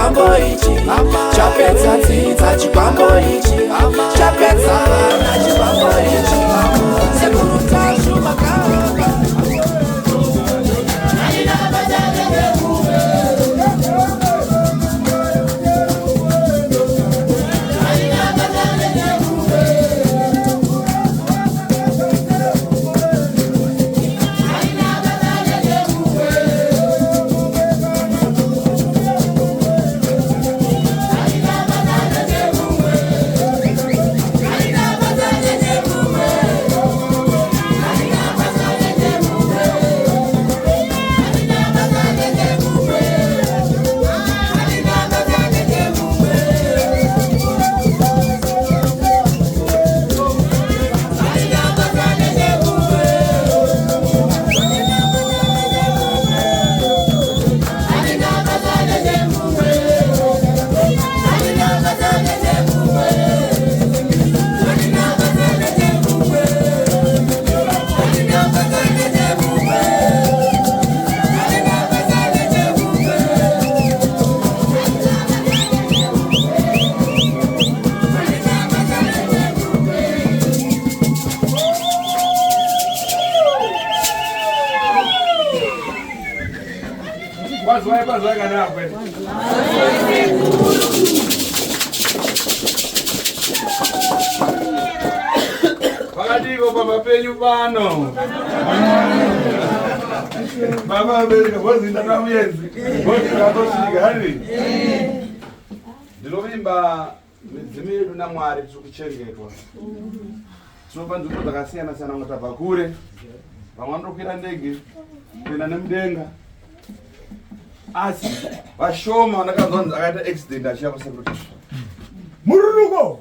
Chikwambo ichi chapedza dzidza, chikwambo ichi chapedza vana, chikwambo ichi. Sekuru Tasvu makamba. Kwaziwai, kwaziwai kana akwe. Pakadiko pamba penyu pano. Baba Amerika, vozi ndakamuyenzi. Vozi ndakosvika, hani? Ndinovimba midzimu yedu naMwari tiri kuchengetwa. Tinobva nzvimbo dzakasiyana siyana, vamwe tabva kure, vamwe vanotokwira ndege kuenda nemudenga, asi vashoma vandakanzwa kunzi akaita accident achiya pasekuru. Mururuko.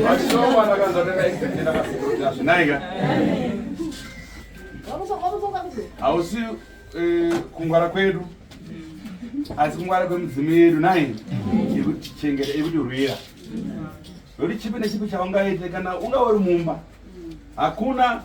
Vashoma vandakanzwa akaita accident achienda pasekuru. Hazvinaika, hausi kungwara kwedu, asi kungwara kwemidzimu yedu nai yekutichengeta, yekutirwira, nokuti chipi nechipi chaungaite, kana unga uri mumba, hakuna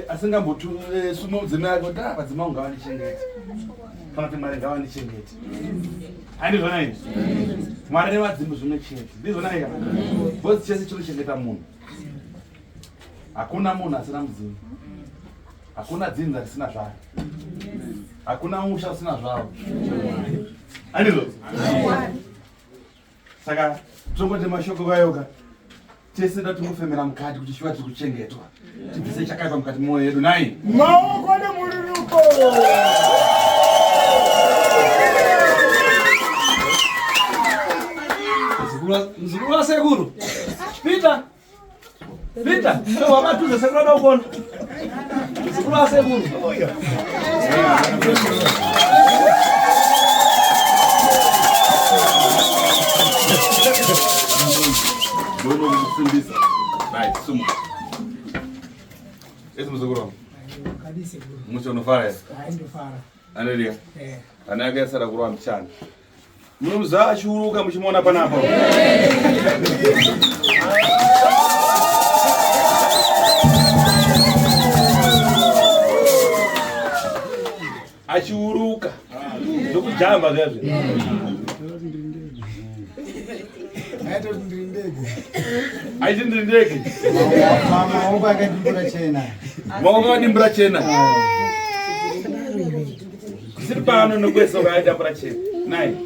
asingambotusuma mudzimu yake kuti, "Ah, vadzimu vangu ngavandichengete," kana kuti, "Mwari ngavandichengete." Handizvona izvi? Mwari nevadzimu zvimwe chete, ndizvona ika? Because chese chinochengeta munhu. Hakuna munhu asina mudzimu, hakuna dzinza risina zvaro, hakuna musha usina zvavo, handizvo? Saka tongoti mashoko vayoka tese ndatingofemera mukati kuti shuwa tiri kuchengetwa, tibvise chakaipa mukati mwoyo yedu nai. Maoko nemururuko. Mzukuru wasekuru Peter, Peter, wamatuze sekuru ada kuona mzukuru wasekuru. Ndonokusimbisa. Right, sumuka. Esi muzukuru wangu. Mushe, unofara here? Anodia. Ana yake yasara kurwa mchana. Munomuziva achiuruka muchimuona panapa. Achiuruka. Ndokujamba zviya zviya. Aiti ndiri ndege. Maoko akadimbura chena. Maoko akadimbura chena. Kusiri pano nokwese wakaidambura chena. Nai.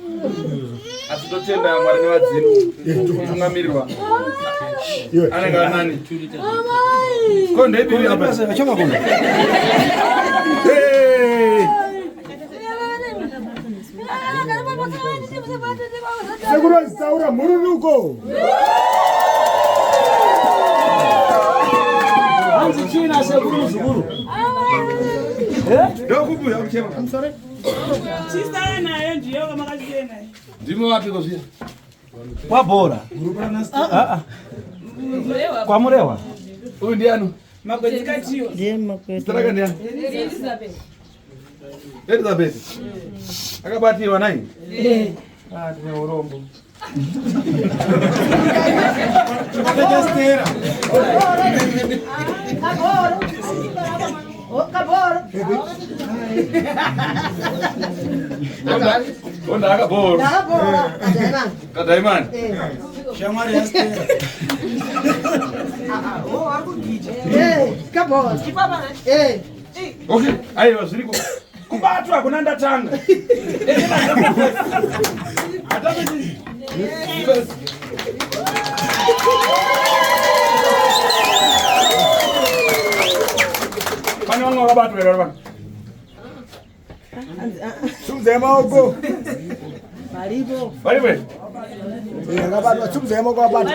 Asi totenda Mwari nevadzimu kutungamirirwa. Anenge anani? Ko ndeipi apa? Choma kuno. Hey! Sekuru vachitaura mururuko. Hanzi china sekuru muzukuru. Ndokubuya kuchema. Chisaya naye ndiyo kamakasiye naye. Ndimo wapiko zviya? Kwabhora. Ah, ah. Kwamurewa. Uyu ndiani? Magwedzi katiwa. Zita rake ndiani? Elizabeth. Akabatirwa nai? Ah, tine urombo. Onda akabhoro. Kadaimani. Shamwari yaStella. Okay, aiwa zviriko. Kubatwa kuna ndatanga. Pane vamwe vakabatwa here vari pano? Sumudzai maoko. Varipo here? Akabatwa, sumudzai maoko abatwa.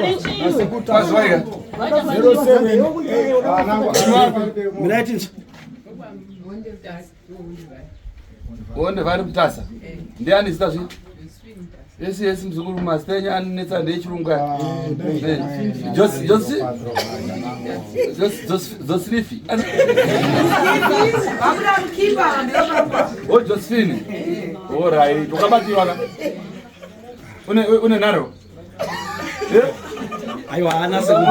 Kwaziwai ka? 07. Mirai tinzwe. Onde vari mutasa. Ndiani zita zvi? Yesi yesi mzukuru mazita enyu anonetsa ndechirungu aya. Josi Josi Josi Josi Josilifi. Oh Josephine. All right. Wakabatiwa ka? Une une naro. Eh? Aiwa ana sekuru.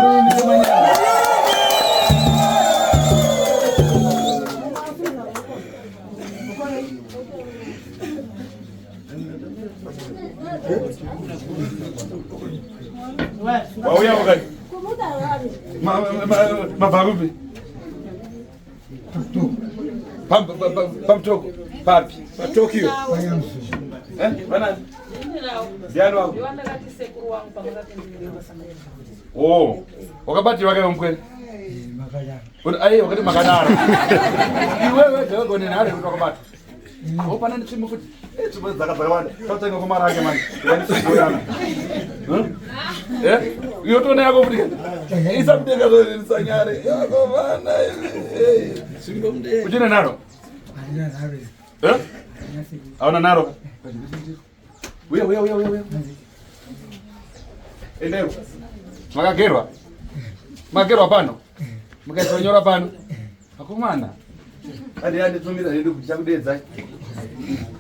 Wauya wakati. Mabva kupi? Pamutoko. Papi. PaTokyo. Eh? Vanani? Ndiani wako? Oh. Wakabatiwa kai mukwere? Ai wakati makadaro. Iwewe wega wega une nhare kuti wakabatwa. Wopana netsvimbo kuti eh tsvimbo dzaka dzakawanda. Tatenga kumarake manje. Ndikanditsvimboyana. Eh? Iyo tone yako futi. Isa mudenga zosanyare. Yako vana. Tsvimbo mudenga. Uchine naro? Eh? Hauna naro? Uya uya uya uya uya. Endeo. Makagerwa. Makagerwa pano. Mukaisonyora pano. Akomana. Andi andi tumira hedu kuti chakudedzai.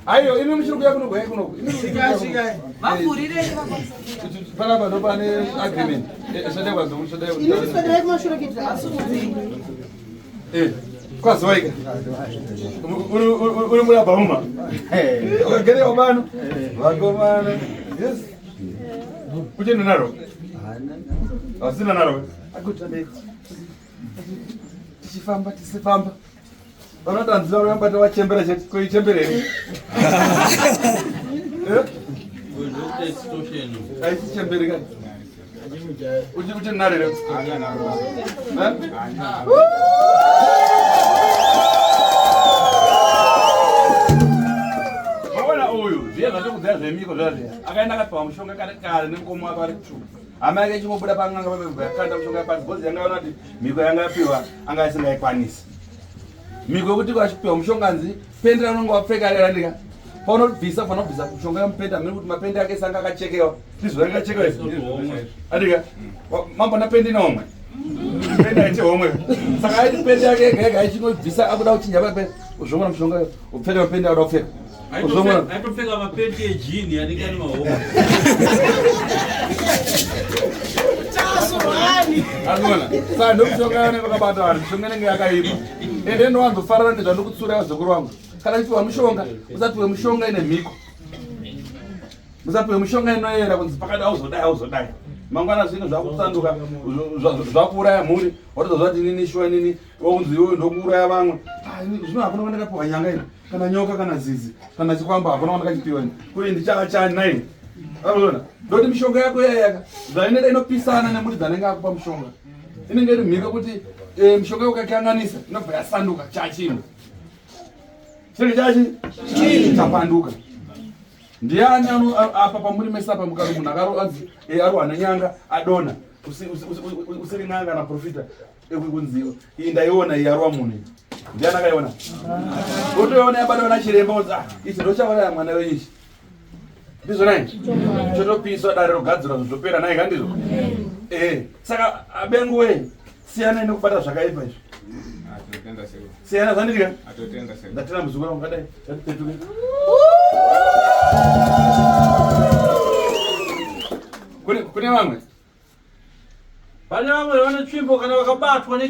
Aiyo imi muchiri kuya kuno kuya kuno. Imi muchiri kuya kuno. Vavhurire Panapa ndo pane agreement. Sodai kwazukuru sodai. Eh, kwaziwaika. Uri murabha muma. Wakagerewa pano. Vakomana. Yes. Uchene naro? Hasina naro. Akutandei. Tichifamba tisifamba. Vanotanzira vanombata vachembera chete koichembera here? Eh? Haisi chembere kani? Uchi naro here? Eh? Waona uyu zviye zvatikuziva zvemiko zviya zviya akaenda akapiwa mushonga kare kare nemukoma wake vari kutsvuka hama yake ichingobuda pan'anga pamebva yakanda mushonga pasi bhozi yanga yaona kuti mhiko yanga yapiwa anga isingaikwanisi mhiko yekuti achipiwa mushonga nzi pende raunonga wapfeka rerandika paunobvisa fanira kubvisa mushonga yamupenda hamene kuti mapende ake sanga akachekewa ndizvo yanga akachekewa izvi andika mambona pende ine homwe pende aite homwe saka aiti pende yake yega yega aichinobvisa akuda kuchinja pape uzvomona mushonga upfeka mapende auda kupfeka uzvomona Aitopfeka mapenti ejini anenge ane mahomwe. Akuona. Saka ndomishonga yone vakabata vanhu mishonga inenge yakaipa. Ende ndowanzofarira nezvandikutsura vazukuru vangu. Kana uchipiwa mushonga, usapiwe mushonga ine mhiko. Musapiwe mushonga inoyera kunzi pakati auzodai auzodai. Mangwana zvinhu zvakusanduka zvakuuraya mhuri, watoza zvati inini shuwa inini wakunzi iwewe ndokuuraya vamwe. Ah, zvino hakuna kwandakapiwa nyanga ini. Kana nyoka kana zizi kana chikwamba hakuna kwandakachipiwa ini. Kuyi ndichakachani nai. Unoona? Ndoti mishonga yako iya yaka zvainoita inopisana nemuridzi anenge akupa mushonga. Inenge iri mhiko kuti mishonga yako ukakanganisa inobva yasanduka chachinhu. Chinenge chachi chapanduka. Ndiani apa pamuri mese apa mukari munhu anzi arohwa nenyanga adonha usiri n'anga na profita kunzi iyi ndaiona iyi yarowa munhu iyi. Ndiani akaiona? Wotoiona yabatwa nachiremba wonzi ah ichi ndochauraya mwana wenyu ichi. Ndizvo nai? Chotopiswa dare rogadzirwa zvotopera nai kandizvo? Eh, saka abengu we siyanai nekubata zvakaipa izvi. Siyana zvandidya? Ndatenda muzukuru wangu kadai. Ngatipetuke. Pane vamwe vane tsvimbo kana vakabatwa ne.